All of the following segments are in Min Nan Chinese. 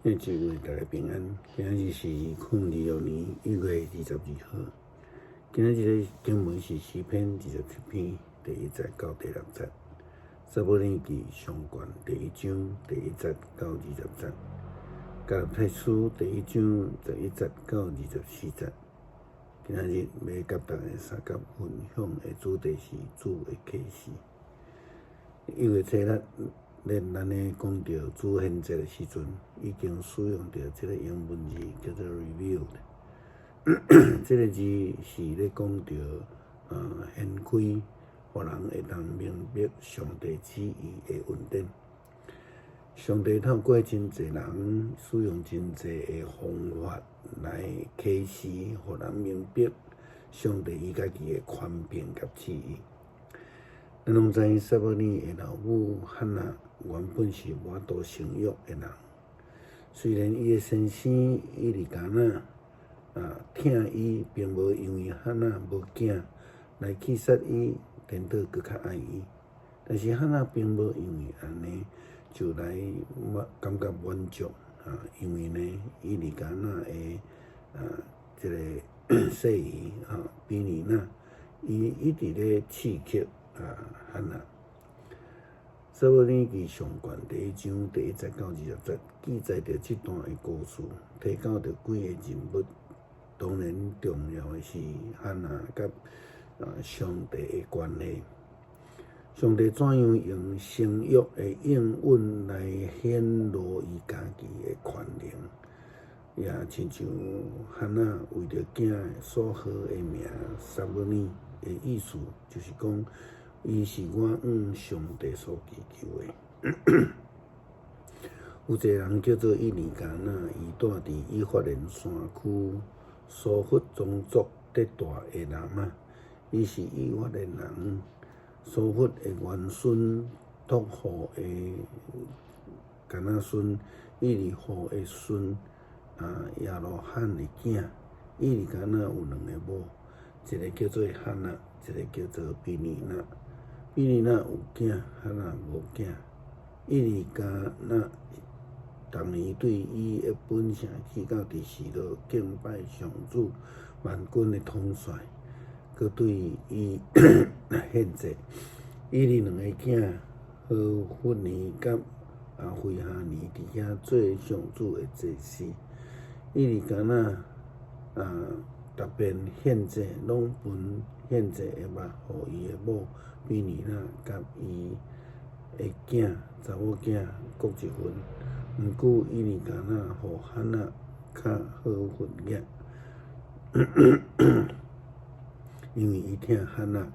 兄姊妹大家平安，今仔日是2026年1月22號。今仔日的經文是詩篇27篇第1節到第6節，撒母耳記上卷第一章第一節到20節，加拉太書第一章11節到24節。今仔日欲佮大家相佮分享的主題是主的啟示。1月7日，咧咱咧講著主顯節的時陣，已經使用著這个英文字叫做 revealed。這个字是咧講著顯開，予人會當明白上帝旨意的恩典。上帝透過真濟人，使用真濟的方法來啟示，予人明白上帝伊家己的權柄佮旨意。咱攏知撒母耳的老母漢娜原本是無法度生育的人，雖然伊的先生以利加拿疼伊，並無因為漢娜無囝來棄殺伊，顛倒閣較愛伊。但是漢娜並無因為按呢就來感覺滿足啊，因為呢，以利加拿的這个細姨比尼娜，伊一直咧刺激漢娜。撒母耳記上卷第一章第一節到20節記載著這段的故事，提到著幾个人物。當然重要的是漢娜佮上帝的關係。上帝怎樣用生育的應允來顯露伊家己的權能，也親像漢娜為著囝所號的名撒母耳的意思，就是講伊是我向上帝所祈求的。有一个人叫做以利加拿，伊住佇以法蓮山區蘇弗宗族得大的喇瑪，伊是以法蓮人，蘇弗的外孫托戶的囡仔孫，以利戶的孫，耶羅罕的囝。以利加拿有兩个某，一个叫做漢娜，一个叫做比尼娜。比尼娜有囝，漢娜無囝。以利加拿逐年對伊的本城去到佇示羅敬拜上主萬軍的統帥，閣對伊獻祭。以利兩个囝何弗尼佮非哈尼佇遐做上主的祭司。以利加拿逐遍獻祭，攏分獻祭的肉予伊的某比尼娜佮伊的囝查某囝各一份。毋過以利加拿予漢娜較好份額，因為伊疼漢娜。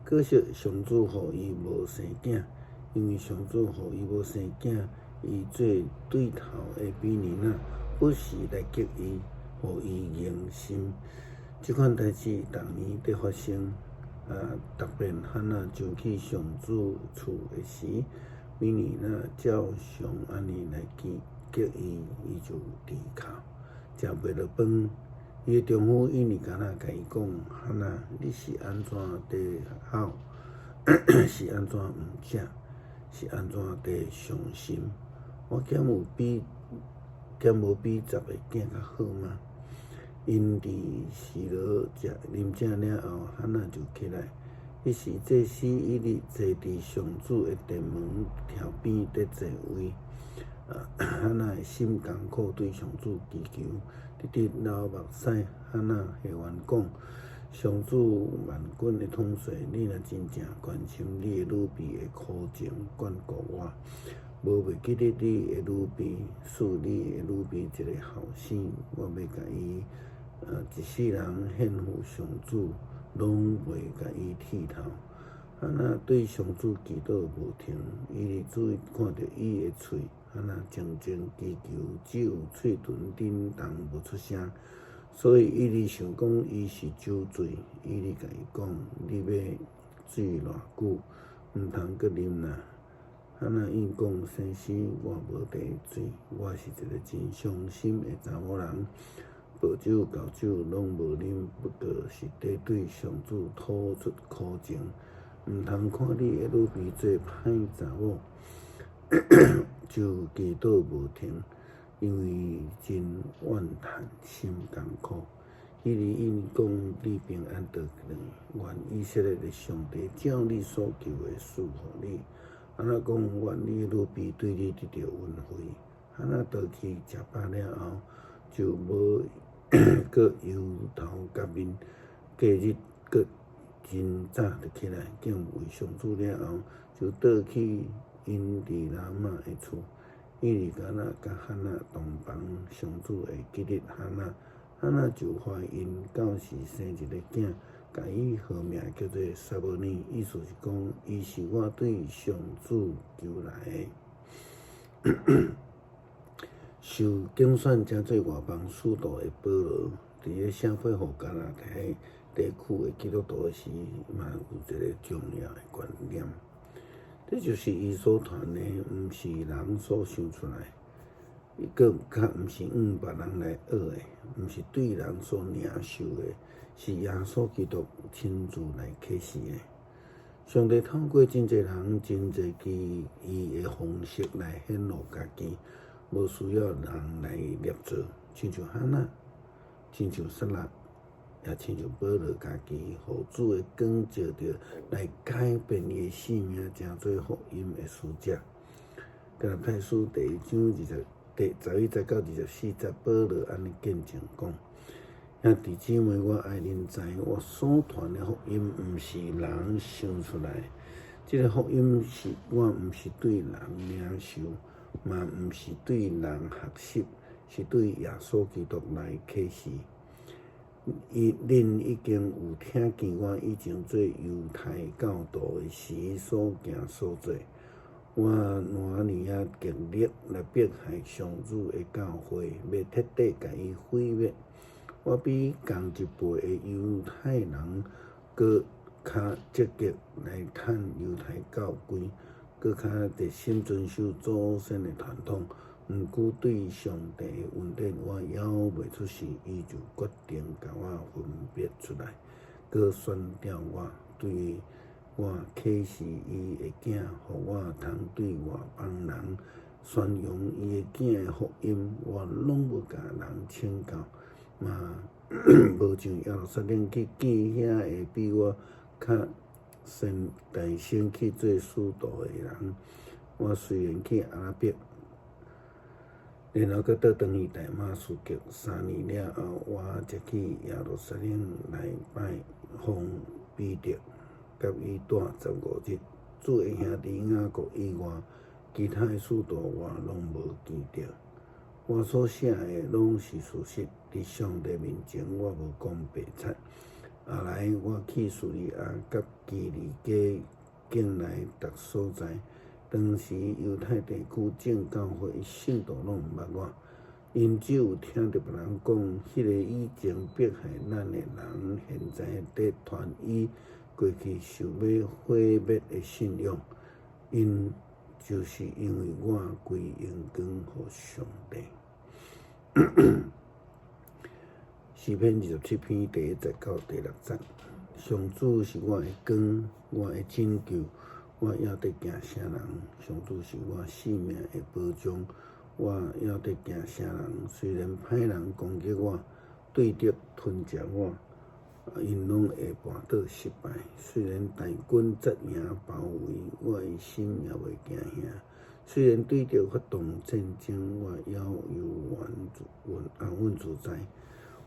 可惜上主予伊無生囝，因為上主予伊無生囝，伊做對頭的比尼娜不時來激伊，予伊硬心。這款代誌逐年佇發生，逐遍漢娜上去上主厝的時，比尼娜照常按呢來激伊，伊就佇哭，食袂落飯。伊的丈夫以利加拿共伊講：漢娜，你是按怎佇哭？是按怎毋食？是按怎佇傷心？我敢有比敢無比十个囝較好嗎？𪜶佇示羅食啉食了後，漢娜就起來。彼時祭司以利坐佇上主的殿門柱邊佇祭位。漢娜的心艱苦，對上主祈求，直直流目屎。漢娜還願講：上主萬軍的統帥，你若真正關心你的女婢的苦情，眷顧我，無袂記得你的女婢，賜你的女婢一个後生，我欲共伊一世人獻予上主，攏袂共伊剃頭。漢娜對上主祈禱無停，以利注意看著伊的喙，漢娜靜靜祈求，只有喙唇振動無出聲，所以以利想講伊是酒醉。以利共伊講：你欲醉偌久？毋通閣啉啦。漢娜應講：先生，我無佇醉，我是一個真傷心的查某人。白酒、厚酒攏無啉，不過是佇對上主吐出苦情。毋通看你的女婢做歹查某，就祈禱無停。因為真怨嘆，心艱苦。彼日𪜶講：你平安倒轉，願以色列的上帝照你所求的賜予你。哈娜講：願你的女婢對你得著恩惠。哈娜倒去食飽了後，就無閣憂頭結面。隔日閣真早就起來，敬畏上主了後，就倒去𪜶佇拉瑪的厝。以利加拿佮哈娜同房，上主會記得哈娜，哈娜就懷孕，到時生一個囝，共伊號名叫做撒母耳，意思是講，伊是我對上主求來的。受揀選成做外邦使徒的保羅，佇咧寫批予加拉太地區的基督徒時，嘛有一個重要的觀念。這就是伊所傳的，毋是人所想出來，閣較毋是向別人來學的，毋是對人所領受的，是耶穌基督親自來啟示的。上帝透過真濟人、真濟其伊的方式來顯露家己，無需要人來捏造，親像哈娜，親像撒拉。也親像保羅家己，予主的光照著，來改變伊的性命，成做福音的使者。加拉太書第一章第11節到24節，保羅按呢見證講：兄弟姊妹，我愛恁知，我所傳的福音毋是人想出來，這个福音是我毋是對人領受，嘛毋是對人學習，是對耶穌基督來啟示。伊恁已經有聽見我以前做猶太教徒的時所行所做，我哪爾仔極力來迫害上主的教會，欲徹底共伊毀滅。我比仝一輩的猶太人閣較積極來趁猶太教規，閣較熱心遵守祖先的傳統。毋過對上帝的恩典，我猶未出世，伊就決定共我分別出來，閣選召我，對我啟示伊的囝，予我通對外邦人宣揚伊的囝的福音。我攏無共人請教，嘛無上耶路撒冷去見遐个比我較先大先去做使徒的人。我雖然去阿拉伯，然後閣倒轉去大馬士革。3年了後，我才去耶路撒冷來拜訪彼得，佮伊蹛15日。主的兄弟雅各以外，其他的使徒我攏無見著。我所寫的攏是事實，佇上帝面前我無講白賊。後來我去敘利亞佮基利家境內逐所在。當時猶太地區眾教會信徒攏毋捌我，𪜶只有聽著別人講，彼个以前迫害咱的人，現在佇傳伊過去想欲毀滅的信仰。𪜶就是因為我歸榮光予上帝。詩篇27篇第1節到第6節：上主是我的光，我的拯救。我猶得驚啥人？上主是我性命的保障，我猶得驚啥人？雖然歹人攻擊我，對敵吞食我，𪜶攏會跋倒失敗。雖然大軍紮營包圍，我的心也袂驚嚇。雖然對敵發動戰爭，我猶猶原自安穩自在。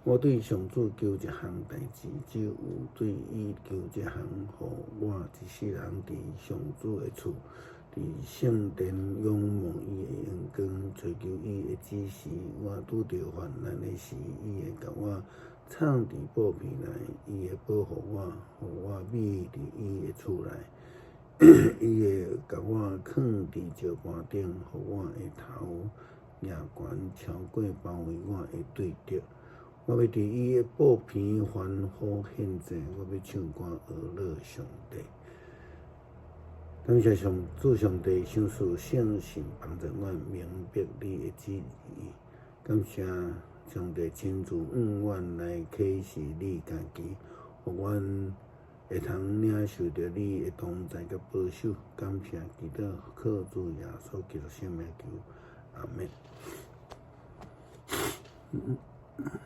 我對上主求一項代誌，只有對伊求這項，予我一世人佇上主的厝，佇聖殿仰望伊的榮光，追求伊的指示。我拄著患難的時，伊會共我藏佇布棚內，伊會保護我，予我覕佇伊的厝內。伊會共我囥佇石盤頂，予我的頭舉懸超過包圍我的對敵。我欲佇伊的布棚歡呼獻祭，我欲唱歌呵樂上帝。感謝上主上帝賞賜聖神幫助阮明白你的旨意。感謝上帝親自向阮來啟示你家己，予阮會通領受著你的同在佮保守。感謝基督，靠主耶穌基督聖名求，阿們。